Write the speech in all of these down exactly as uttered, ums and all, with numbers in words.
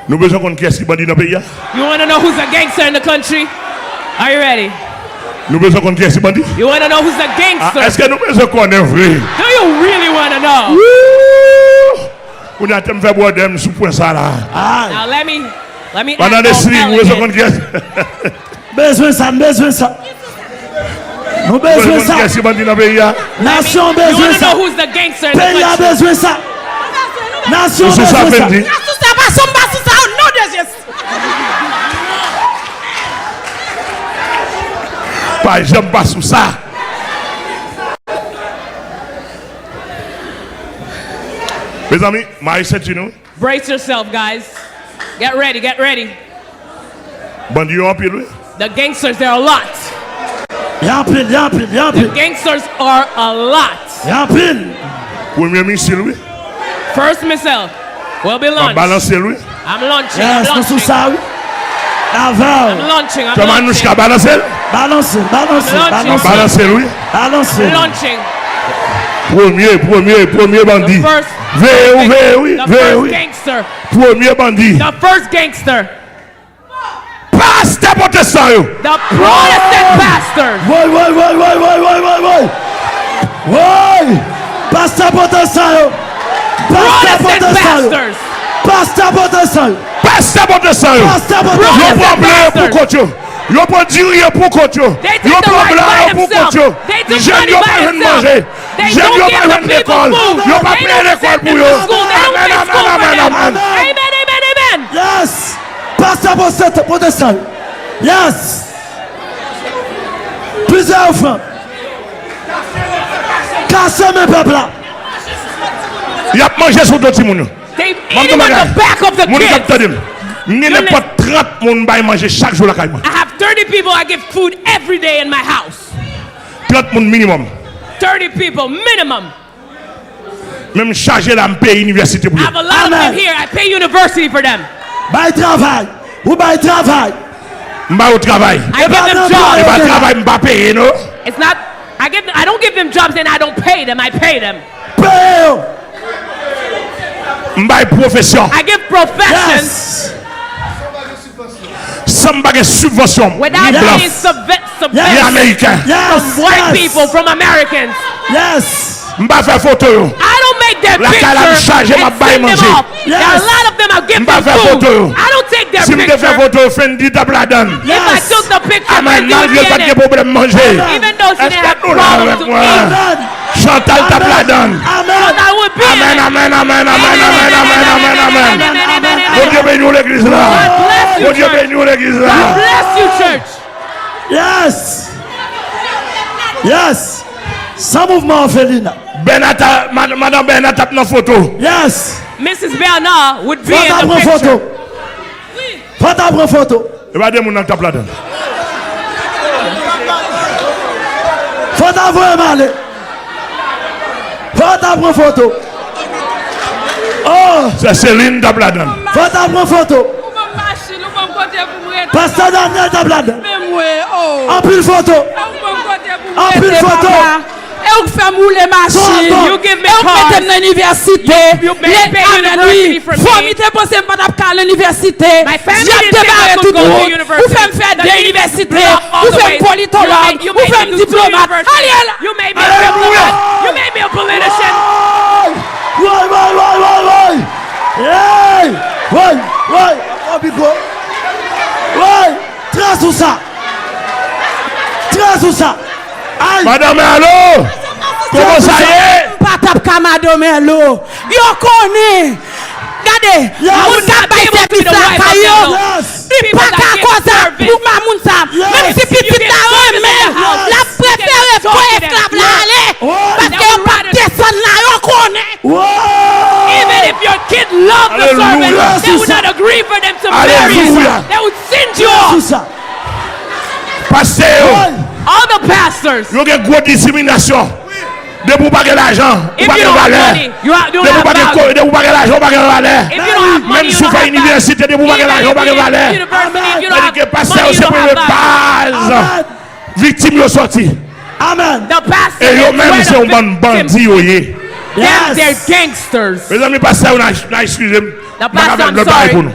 Nou bezwen konn kiyès ki bandi nan peyi a? You wanna know who's a gangster in the country? Are you ready? Nou bezwen konn kiyès ki bandi? You wanna know who's a gangster? Ah, èske nou bezwen konnen vre? Do you really wanna know? Woo! Kounye a te m fè bwòdè m sou pwen sa la. Now let me, let me Pandan act all Destiny, nou bezwen konn kiyès? Bezwen sa, m bezwen sa. Nou bezwen sa. Kiyès ki bandi nan peyi a? Nasyon bezwen sa. Peyi a bezwen sa. Nasyon bezwen sa. Fendi. Pa sou sa, pa sou sa, pa sou sa, o non de Jezi. Pa janm pa sou sa. Mezanmi, mare senti nou. Brace yourself, guys. Get ready, get ready. Bandi yo anpil, wi. The gangsters, there are a lot. Y anpil, y anpil, y anpil. The gangsters are a lot. Y anpil. Premye misil, wi. First missile will be launched. M ap balanse l, wi. I'm launching, I'm launching. Yes, nou sou sa, wi. Avè w. I'm launching, I'm launching. Fè Manouchka balanse l. Balanse, balanse, balanse. Balanse l, wi. Balanse. I'm launching. Premye, premye, premye bandi. The first, veye w, veye, wi, the veye, first wi. Gangster. Premye bandi. The first gangster. Pastè pwotestan yo. The Protestant pastors. Woy, woy, woy, woy. Woy! Pastè pwotestan yo. Pastè pwotestan yo. Protestant pastors. Pastè pwotestan yo. Pastè pwotestan yo. Pastè pwotestan yo. Yo pran blan yo pou kont yo. Yo pran diri yo pou kont yo. Yo pran blan yo pou kont yo. Jèn yo pa jwenn manje. Jèn yo pa jwenn lekòl. Yo pa peye lekòl pou yo. Amèn, amèn, amèn, amèn. Amen, amen, amen. Yes. Pastè pwotestan, pwotestan. Yes. Plizyè ofrann. Kase men pèp la. Y ap manje sou do timoun yo. They eating on the back of the kids. Moun k ap tande m. M gen nenpòt trant moun m bay manje chak jou lakay mwen. I have thirty people I give food every day in my house. Trant moun minimòm. Thirty people minimum. Men m chaje la, m peye inivèsite pou yo. I have a lot of them here. I pay university for them. Bay travay. Ou bay travay. M ba yo travay. I give them jobs. E pa travay m pa peye, non. It's not, I give, I don't give them jobs and I don't pay them. I pay them. Peye yo. M bay pwofesyon. I give professions. Yes. San m pa gen sibvansyon, ni blan, ni ameriken. Yes. From white people, from Americans. Yes. M pa fè foto yo. I don't make their picture and send them off. Lakay la m chaje, m ap bay manje. Yes. There are a lot of them I give them food. M pa fè foto yo. I don't take their picture. Si m te fè foto yo, Fendi t ap ladan l. If I took the picture, Fendi would be in it. Amèn. Malgre l pa t gen pwoblèm manje. Even though she didn't have problem to eat. Èske nou la avèk mwen? Chantal t ap ladan l. Amèn. Amèn, amèn, amèn. Bondye beni w legliz la. Bondye beni w legliz la. God bless you, church. Yes. Yes. San mouvman òfelina. Bernard, madanm Bernard t ap nan foto. Yes. Missus Bernard would be in the picture. Fò ta pran foto. Fò ta pran foto. E pa de moun nan k t ap ladan l. Fò ta voye m ale. Fò ta pran foto. Oh. Sè Celine t ap ladan l. Fò ta pran foto. Ou ban m machin, ou ban m kote pou m rete. Pastè Daniel t ap ladan l. Men mwen, oh. Anpil foto. Ou ban m kote pou m rete, papa. Anpil foto. E ou k fè m woule machin. You give me cars. E ou k mete m nan inivèsite. You, you made, pay university for me. Fanmi te panse m pa t ap ka al inivèsite. My family didn't think I could go to university. Dyab te bare tout wout. Ou fè m fè de inivèsite. Ou fè m politològ. Ou fè m diplomat. Ariel! You made me a diplomat. You made me a politician. Woy, woy, woy, woy, woy. Hey! Woy, woy. Anpil gwo. Woy! Trè sou sa. Trè sou sa. Ay. Madanm, alo? Kòman sa ye? M pa t ap ka madanm Elo. Yo konnen. Gade, moun k ap bay sèvis lakay yo, li pa ka koze ak pou moun sa. Menm si pitit la renmen l, l ap prefere voye esklav la ale. Paske yo p ap desann la, yo konnen. Even if your kid loved the servant, they would not agree for them to marry you. They would send you off. Pastè yo. All the pastors. Yo gen gwo diskriminasyon. Depi w pa gen lajan, ou pa gen valè. Depi w pa gen ko-, depi w pa gen lajan, ou pa gen valè. Menm si w fè inivèsite, depi w pa gen lajan, ou pa gen valè. Tandike pastè yo se premye baz viktim yo sòti. Amèn. E yo menm se yon bann bandi yo ye. Them, they're gangsters. Mezanmi, pastè yo, n a, n a eskize m. M pa ka fè lòt bagay pou nou.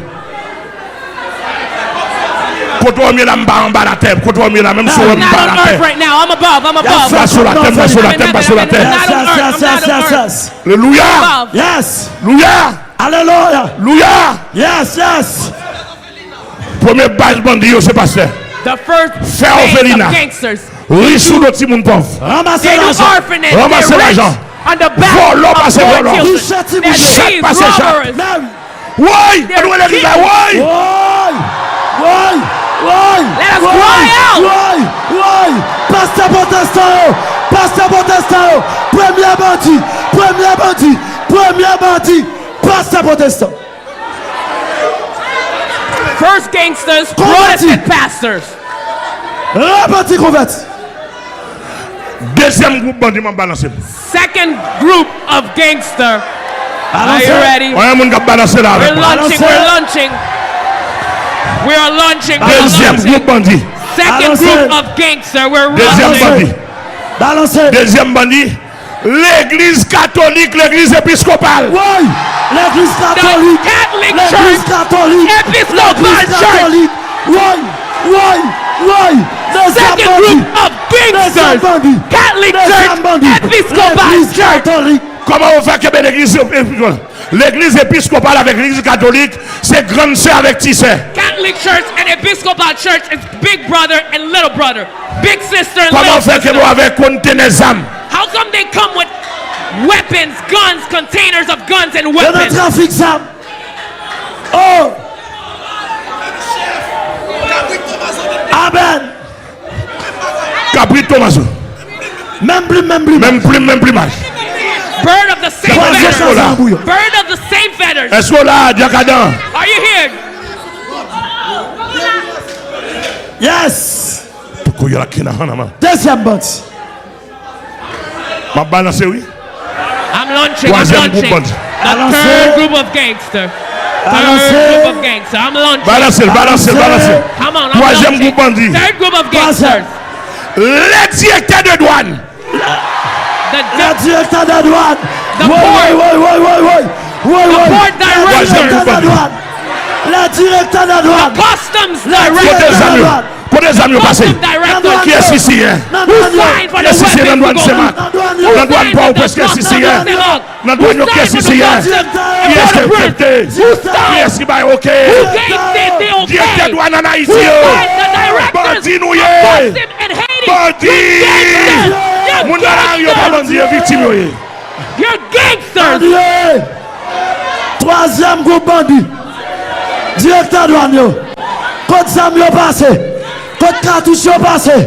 Kote w ye la, m pa anba latè. Kote w ye la, menm si w wè m pa latè. Right now. I'm above. I'm above. M pa sou latè, m pa sou latè, m pa sou latè. I'm not on earth. I'm not on earth. Alelouya. I'm above. Yes. Louya. Alelouya. Louya. Yes, yes. Premye baz bandi yo se pastè. The first Fè phase òfelina. Of gangsters. Ri sou do timoun pòv. Ranmase They do lajan. orphanage. Ranmase They're rich lajan. On the back Vòlò of pase poor vòlò. Children. Touche They're timoun yo. Chat thieves, pase chat. robbers. Mèm. Woy! Ann rele legliz la, woy! Woy! Woy! Woy! Let us Woy! Cry out. Woy! Woy! Pastè pwotestan yo! Pastè pwotestan yo! Premye bandi! Premye bandi! Premye bandi! Pastè pwotestan! First gangsters, Converti. Protestant pastors. Repanti konvèti! Dezyèm gwoup bandi m ap balanse l. Second group of gangster. Are you ready? Yon moun k ap balanse la avèk We're mwen. launching. We're launching. We are launching. We're Dezyèm launching. Gwoup bandi. Second group of gangster. We're Dezyèm launching. Bandi. Balanse! Dezyèm bandi. Legliz katolik, legliz episkopal. Woy! Legliz The katolik! Catholic Legliz Church, katolik! Episcopal Legliz Church. Katolik! Woy! Woy! Woy! Dezyèm Second bandi! Group of Dezyèm gangsters. Bandi! Catholic Church, Dezyèm bandi! Episcopal Legliz Church. Katolik! Kòman yo fè kenbe legliz, legliz katolik se grann sè avèk ti sè? Catholic Church and Episcopal Church is big brother and little brother, big sister and Kòman little yo fè kenbe sister. Avèk kontenè zam? How come they come with weapons, guns, containers of guns and Yo nan weapons? Trafik zam! Oh! Amen! Kabrit Tomazo. Menm plim, menm plim! Menm plim, menm plimaj. Bird of the same Kòman feathers. Èske w la? Bird of the same feathers. Èske w la, Dyakandan? Are you here? Yes! Poko yala kina hanama. Dezyèm bandi! M ap balanse wi. I'm launching. I'm Twazyèm gwoup launching. Bandi. The third group of gangster. Third group of gangster. I'm launching. Balanse l, balanse l, balanse l. Come on, I'm Twazyèm launching. Gwoup Bandi. Third group of gangsters. Le direktè de dwàn. The Le direktè de dwàn! The Woy, port. Woy, woy, woy, woy, woy! Woy, The woy! port Le direktè director. De dwàn! Le direktè de dwàn! Customs Le Kote direktè directors. zam de yo? dwàn! Kote zam yo pase? Customs directors. Kiyès ki siyen? Nan dwàn yo! Kiyès ki siyen nan dwàn Senmak? Nan dwàn yo! Nan dwàn pa ou prèske ki siyen? Nan dwàn yo kiyès ki siyen? Kiyès ki aksepte? Kiyès ki bay oke? Direktè dwàn an Ayiti yo. Bandi nou ye. Bandi. Moun nan lari yo pa bandi, yo viktim yo ye. You're gangsters. Bandi! Twazyèm gwoup bandi! Direktè dwàn yo! Kot zam yo pase? Kot katouch yo pase?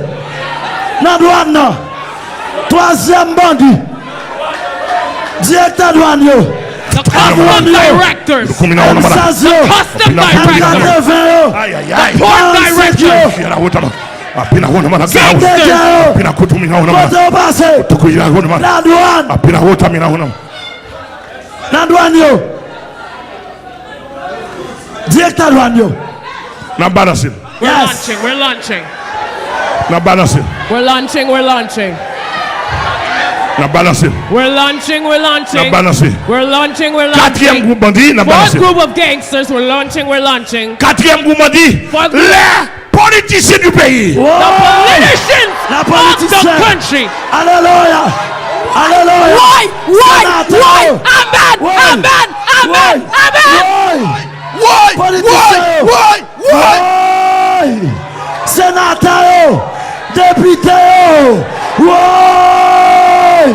Nan dwàn nan! Twazyèm bandi! Direktè dwàn yo! The customs directors. Komi nan wonn M mana. sèz yo! Customs Komi nan wonn mana. directors. Katreven yo! Ay ay ay. Port directors. Yala wota ma. Apina wonn mana. Sèkretè yo! Apina koto mi nan wonn mana. Kote yo pase? Toko yala wonn mana. Nan dwàn! Apina wota mi nan wonn mana. Nan dwàn yo! Direktè dwàn yo! Nan balanse. We're Yes! Launching. We're launching. Nan balanse. We're launching. We're launching. Nan balanse. We're launching. We're Nan launching. balanse. We're launching. We're Katriyèm launching. Gwoup bandi nan Fourth balanse. Group of gangsters. We're launching. We're launching. Katriyèm gwoup bandi. Fourth group. Les politiciens du pays. The politicians La of the politisyen! Country. Alelouya! Alelouya! Why? Why? Senatè Why? yo! Amen. Woy! Amen. Amen. Woy! Amen. Woy! Woy, Politisyen woy, yo! woy, woy. Woy! Senatè yo! Depite yo! Woy!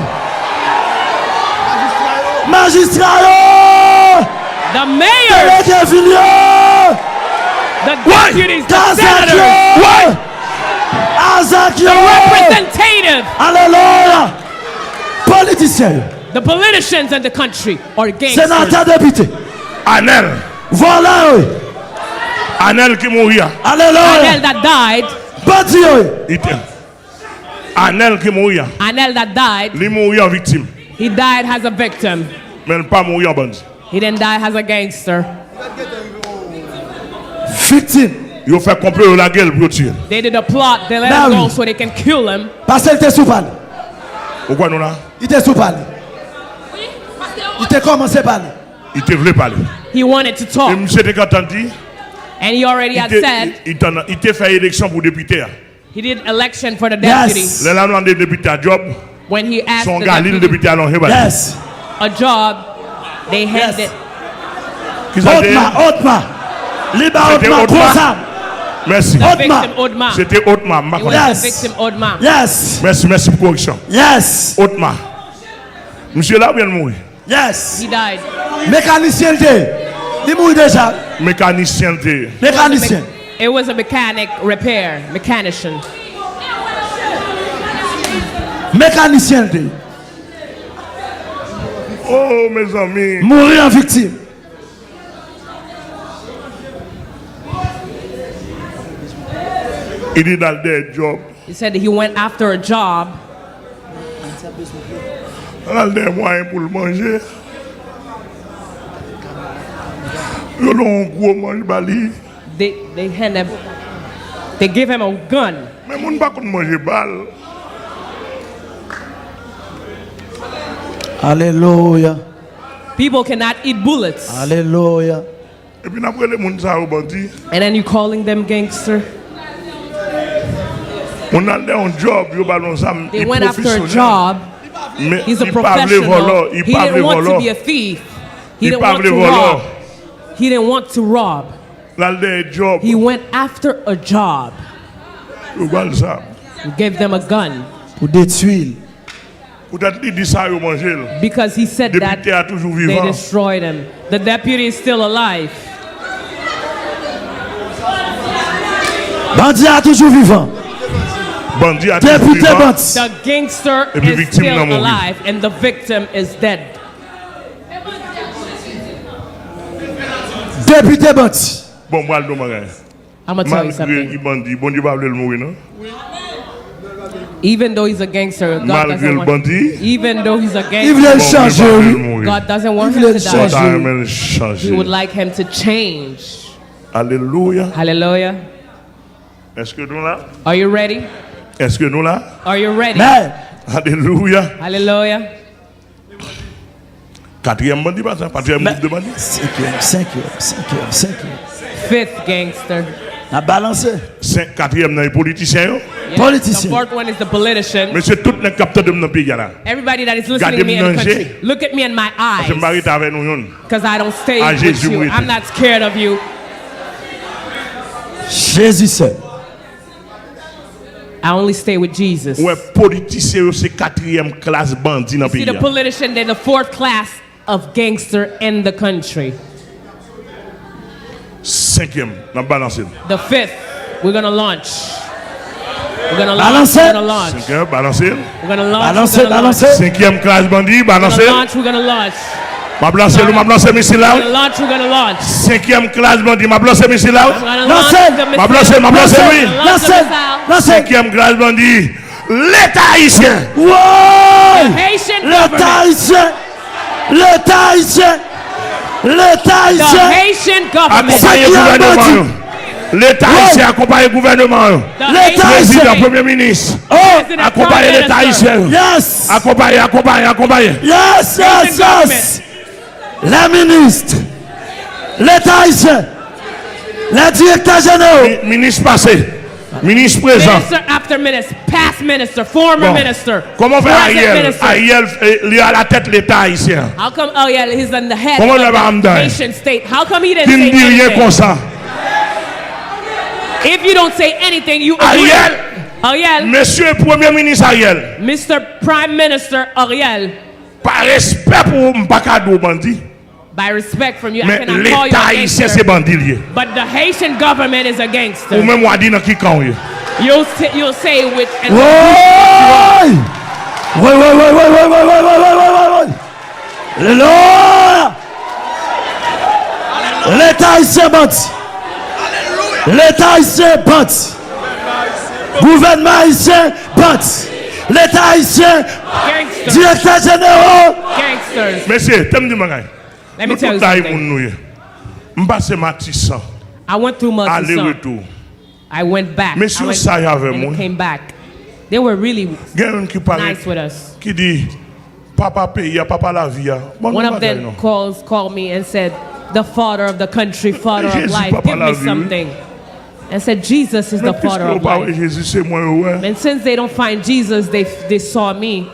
Majistra yo! The mayors, Delege vil yo! the deputies, the Kazèk yo! senators, Azèk yo! the representative, Alelouya! Politisyen yo! the politicians in the country are gangsters. Senatè, depite! Anèl. Vòlè yo! Anèl ki mouri a. Alelouya! Anel that died, Bandi yo! Li te- Anèl ki mouri a. Anel that died, Li mouri an viktim. He died as a victim. Men l pa mouri an bandi. He didn't die as a gangster. Viktim! Yo fè konplo, yo lage l pou yo tiye l. They did a plot, they let Bah him go oui. So they can kill him. Paske l te sou pa l. Ou kwè nou la? Li te sou pa l. Li te kòmanse pale. Li te vle pale. He wanted to E talk. Misye te gentan di, And he already had said, li te fè eleksyon pou depite a. He did election for the deputy. Lè l al mande depite a djòb, se yon galil depite a lonje ba li. A job, they handed. Kisa te ye? Otma, Otma. Li ba Otma gwo zam. Mèsi. Otma. Se te Otma, m pa konnen. Yes. Otma. Yes. Mèsi, mèsi pou koreksyon. Yes. Otma. Misye la oubyen l mouri? Yes. He died. Mekanisyen l te ye. Li mouri deja. Mekanisyen l te ye. Mekanisyen. It was a mechanic repair, mechanician. Mekanisyen l te ye. Oh, mezanmi. Mouri an viktim. Li di l al dèyè djòb. He said he went after a job. L al dèyè mwayen pou l manje. Yo lon yon gwo manch ba li. They, they hand him, they give him a gun. Men moun pa konn manje bal. Alelouya. People cannot eat bullets. Alelouya. Epi n ap rele moun sa yo bandi. And then you calling them gangster? Moun nan al dèyè yon djòb, yo ba l yon zam, li pwofesyonèl. Men li pa vle vòlò, li pa vle vòlò. Li pa vle vòlò. He didn't want to rob. L al dèyè djòb. He went after a job. Yo ba l zam. He gave them a gun. Pou detwi l. Poutèt li di sa yo manje l. Because he said that they destroyed him. The deputy is still alive. Bandi a toujou vivan. Bandi a toujou vivan. Depite bandi. The gangster is still alive and the victim is dead. Depite bandi. Bon, m pral di w yon bagay. I'ma tell you something. Malgre li bandi, Bondye pa vle l mouri non. Even though he's a gangster, God doesn't want. Malgre l bandi. Even though he's a gangster, Li vle l chanje wi. God doesn't want him to die. Li ta renmen l chanje. He would like him to change. Alelouya. Hallelujah. Èske nou la? Are you ready? Èske nou la? Are you ready? Amen. Alelouya. Hallelujah. Katriyèm bandi pa sa, katriyèm gwoup de bandi. Senkyèm, senkyèm, senkyèm, senkyèm. Fifth gangster. N ap balanse. Senk, katriyèm nan e politisyen yo. Politisyen. The fourth one is the politician. Mesye, tout nèg k ap tande m nan peyi a la. Everybody that is listening to me in the country, look at me in my eyes. Gade m nan je. Paske m pa rete avè nou youn. Because I don't stay with you. I'm not scared of you. Jezi sèl. I only stay with Jesus. Ou wè politisyen yo se katriyèm klas bandi nan peyi a. You see the politician, they're the fourth class of gangster in the country. Senkyèm, n ap balanse l. The fifth, we're gonna launch. We're gonna launch. Balanse. We're gonna launch. Senkyèm, balanse l. We're gonna launch. Balanse, balanse. Senkyèm klas bandi, balanse l. We're gonna launch. We're gonna launch. M ap lanse l, m ap lanse misil la wi. Senkyèm klas bandi, m ap lanse misil la wi. M ap lanse l, m ap lanse l wi. Senkyèm klas bandi, Leta ayisyen. Woy! Leta ayisyen. Leta ayisyen. Leta ayisyen. Akonpaye gouvèneman yo. Leta ayisyen akonpaye gouvèneman yo. Prezidan, premye minis. Akonpaye leta ayisyen yo. Akonpaye, akonpaye, akonpaye. Yes, yes, yes. Les ministres, Leta ayisyen, les directeurs généraux. Minis pase, minis prezan. Minister after minister, past minister, former minister, present minister. Kòman fè Ariel, Ariel li alatèt Leta ayisyen an? How come Ariel is in the head of the Haitian state? How come he didn't say anything? Ki n di ryen konsa. If you don't say anything, you agree. Ariel, Ariel, Mesye Premye Minis Ariel. Mister Prime Minister Ariel. Pa respè pou ou, m pa ka di w bandi. By respect from you, I cannot call you a gangster. Men Leta ayisyen se bandi l ye. But the Haitian government is a gangster. Ou menm w a di nan ki kan w ye. You'll say, you'll say which. Woy! Woy, woy, woy, woy, woy, woy, woy, woy, woy, woy, woy, woy, woy, woy. Lelòy! Leta ayisyen bandi. Leta ayisyen bandi. Gouvènman ayisyen bandi. Leta ayisyen. Direktè jeneral. Mesye, tèm di bagay. Nou tout la e moun nou ye. M pase Matisan. Ale retou. Mesye yo saj avè m wi. Gen youn ki parèt ki di, papa peyi a, papa lavi a. Ban nou bagay non. the father of the country, father of life, give me something. I said, Jesus is the father of life. Men piske yo pa wè Jezi, se mwen yo wè. And since they don't find Jesus, they, they saw me.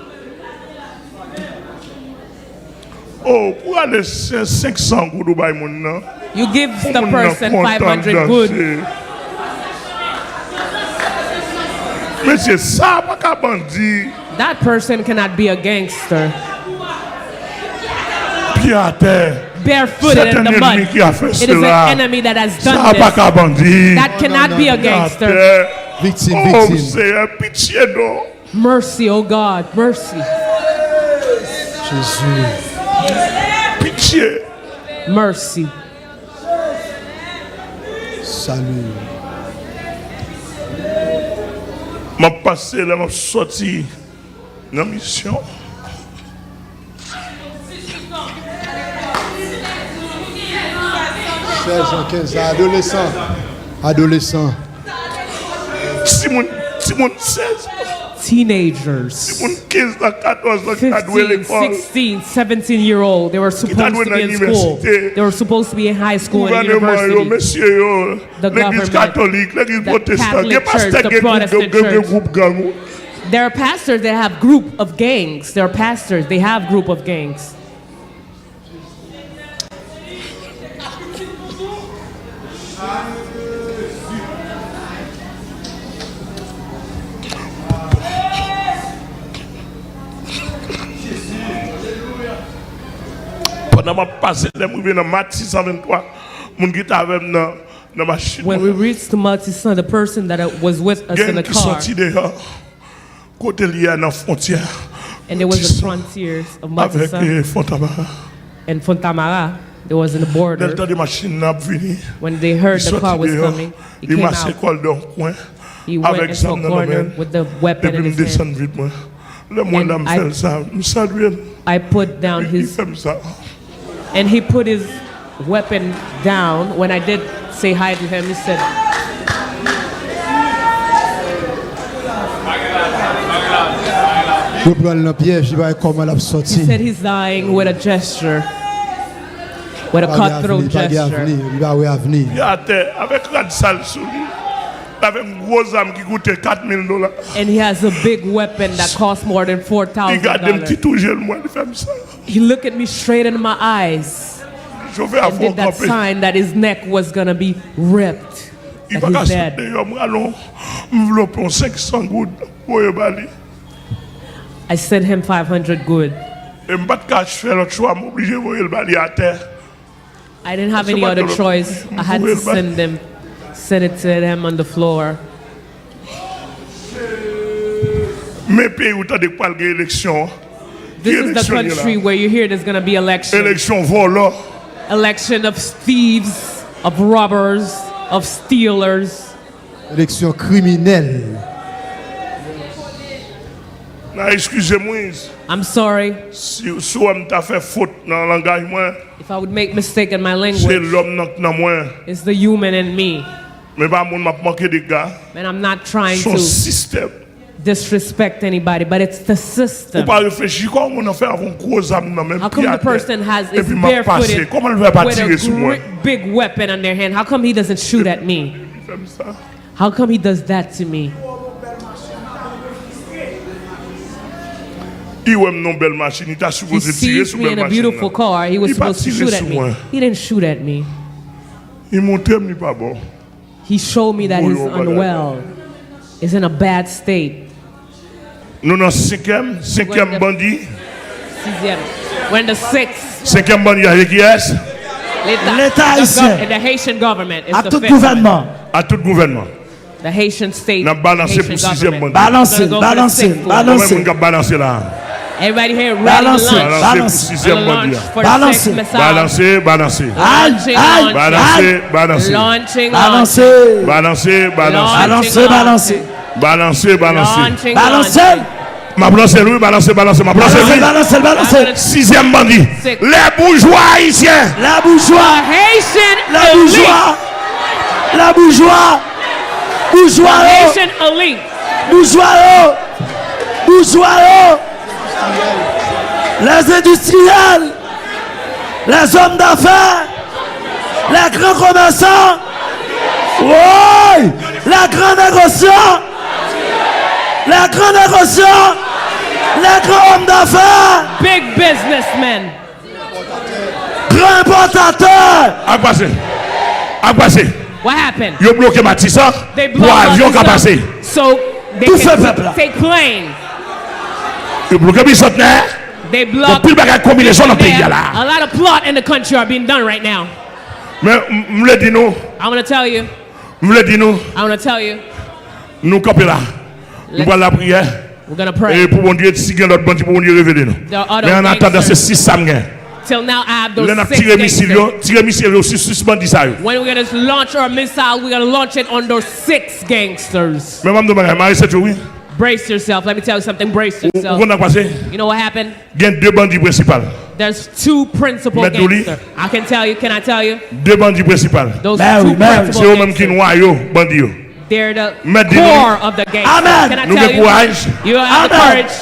Oh, pou ale senk san goud ou bay moun nan. You give the person five hundred goud. Mesye, sa pa ka bandi. That person cannot be a gangster. Pye atè. Barefooted in the mud. It is an enemy that has done this. Sa pa ka bandi. That cannot be a gangster. Viktim, viktim. Oh, Seyè, pitye non. Mercy, oh God, mercy. Jezi. Pitye. Mercy. Salut. M ap pase la, m ap sòti nan misyon. Sèz an, kenz an, adolesan. Adolesan. Timoun, timoun sèz an. Teenagers. Timoun kenz an, katòz an ki ta dwe lekòl. Fifteen, sixteen, seventeen year old. They were supposed to be in school. They were supposed to be in high school and university. Gouvènman yo, mesye yo, legliz katolik, legliz pwotestan, gen pastè gen gwoup, gen gwoup gang. There are pastors that have group of gangs. There are pastors, they have group of gangs. Pandan m ap pase, lè m rive nan Mat sis san venntwa, moun ki t avè m nan, nan machin nan. When we reached to Matisan, the person that was with us in the car, gang ki sòti deyò. Kote l ye a nan fwontyè. And there was the frontiers of Matisan. Avèk, eh, Fontamara. And Fontamara, there was in the border. Lè l tande machin nan ap vini, when they heard the car was coming, he came out. Li sòti deyò, li mache kò l nan yon kwen, he went into a corner with the weapon in his hand. Avèk zam nan nan men l. Epi m desann vit mwen. Lè m wè l la, m fè l sa, m salye l. I put down his Epi li fè m sa. And he put his weapon down. When I did say hi to him, he said, Yo pran l nan pyèj, li pa wè kòman l ap sòti. He said he's dying with a gesture, with a cutthroat gesture. Li pa gen avni, li pa wè avni. Li atè avèk rad sal sou li. L avè yon gwo zam ki koute kat mil dola. And he has a big weapon that costs more than four thousand dollars. Li gade m, ti tou je l mwen, li fè m sa. He looked at me straight in my eyes and did that sign that his neck was gonna be ripped, that he's dead. Li pa ka sot deyò, m rale yon anvlòp yon senk san goud voye ba li. I sent him five hundred goud. E m pa t ka fè lòt chwa, m oblije voye l ba li atè. I didn't have any other choice. I had to send them, send it to them on the floor. Men peyi ou tande k pral gen eleksyon. This is the country where you hear there's gonna be election. Eleksyon vòlò. Election of thieves, of robbers, of stealers. Eleksyon kriminèl. Nan, eskize m, wi. I'm sorry. Si, si w wè m ta fè fot nan langaj mwen, If I would make mistake in my language, se lòm nan k nan mwen. It's the human in me. Men pa moun m ap manke dega. And I'm not trying to disrespect anybody, but it's the system. Ou pa reflechi, kòman moun nan fè avè yon gwo zam nan men, pye atè, epi m ap pase? Kòman l fè pa tire sou mwen? How come the person has his bare footed with a gr-, big weapon on their hand? How come he doesn't shoot at me? Li fè m sa. How come he does that to me? Li wè m nan bèl machin, li ta sipoze tire sou bèl machin nan. He sees me in a beautiful car. He was supposed to shoot at me. Li pa tire sou mwen. He didn't shoot at me. Li montre m li pa bon. He showed me that he's unwell. He's in a bad state. Nou nan senkyèm, senkyèm bandi. Sizyèm. We're in the sixth. Senkyèm bandi a, se kiyès? Leta. Leta ayisyen. The gov-, the Haitian government is the fifth one. Ak tout gouvènman. Ak tout gouvènman. The Haitian state, Haitian government. N ap balanse pou sizyèm bandi. Balanse, balanse, balanse. Konbyen moun k ap balanse la? Everybody here ready to launch. Balanse, balanse. Balanse pou sizyèm bandi a. Balanse. Balanse, balanse. Launching, launching. Balanse, balanse. Launching, launching. Balanse, balanse. Launching, launching. Balanse, balanse. Launching, launching. Balanse. M ap lanse l, wi, balanse, balanse, m ap lanse l, wi. Balanse l, balanse l, balanse l. Sizyèm bandi. Lè boujwa ayisyen. Lè boujwa. Haitian elite. Lè boujwa. Lè boujwa. Boujwa yo. Haitian elite. Boujwa yo. Boujwa yo. Les industriels. Les hommes d'affaires. Les grands commerçants. Woy! Les grands négociants. Les grands négociants. Les grands hommes d'affaires. Big businessmen. Gran enpòtatè. Ak pase. Ak pase. What happened? Yo bloke Matisan They pou block avyon ka pase. Matisan so they Toufe can pèp la. Take plane. Yo bloke Bisantnè. They Gon block pil bagay konbinezon nan peyi a there. la. A lot of plot in the country are being done right now. Men m m vle di nou, I'm gonna tell you. M vle di nou, I'm gonna tell you. Nou kanpe la. Nou pral lapriyè. We're gonna E pray. Pou Bondye, si gen lòt bandi, pou Bondye revele nou. There are other Men an atandan, se gangsters. Sis sa m gen. Till now, I have those Lè n ap six tire misil yo, gangsters. Tire misil yo sou sis bandi sa yo. When we're gonna launch our missile, we're gonna launch it on those six gangsters. Men m ap di w bagay, mare sèt yo wi. Brace yourself. Let me tell you something. Brace Ou ou yourself. konn sa k pase? You know what happened? Gen de bandi prensipal. There's two principal Mèt Douli. Gangsters. I can tell you. Can I tell you? De bandi prensipal. Those Mary, two Mary. principal Se yo menm ki gangsters. Nwayo bandi yo. They're the Mèt Douli. Core of the gangsters. Amen. Can I Nou tell gen you? Kouraj. You have the Amen. Courage.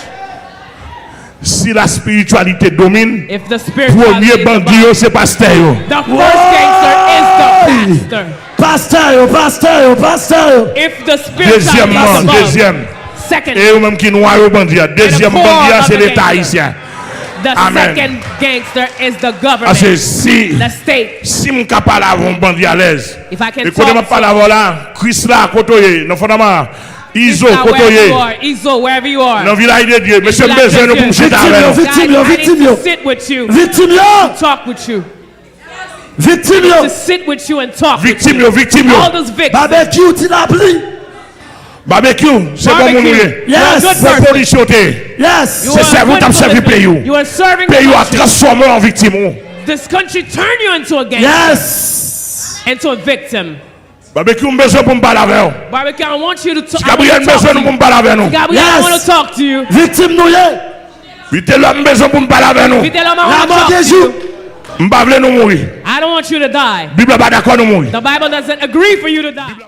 Si la spiritualité domine, If the spirituality premye is bandi above, yo se pastè yo. The first gangster is the pastor. Pastè yo, pastè yo, pastè yo. If the spirituality is Dezyèmman, above, dezyèm. Second, E yo menm ki Nwayo bandi a. Dezyèm core bandi a of se the Leta gangster. Ayisyen. The Amen. Second gangster is the Paske government, si the state. Si m ka pale avè yon bandi alèz. If I can E kote m ap talk pale avè w la, Kris la, kote w ye, nan Fondama, Izo, Now, kote w wherever ye, you are, Izo, wherever you are, nan Vilaj de Dye, mesye m Vilaj de bezwen nou pou m Dye. chita avè Viktim yo, nou. viktim yo, I need to viktim yo. sit with you, Viktim yo, talk with you, viktim yo. To sit with you and talk with Viktim you. Yo, viktim yo. All those victims. Babekyou, Ti Lapli. Babekyou, se bon moun ou ye. Yes. Bon polis yo te ye. Yes. You Se are a sèvi w good t ap sèvi policeman. peyi w. You are serving the Peyi w a country. Transfòme w an viktim ou. This country turn you into a gangster Yes. And to a victim. Babekyou, m bezwen pou m pale avè w. Barbecue, I want you to talk. Gabriel, m bezwen nou pou m pale avè nou. Gabriel, I Yes. want to talk to you. Viktim nou ye. Vitelòm, m bezwen pou m pale avè nou. Vitelòm, I La want to mort talk des to you. jours. M pa vle nou mouri. I don't want you to die. Bib la pa dakò nou mouri. The Bible doesn't agree for you to die.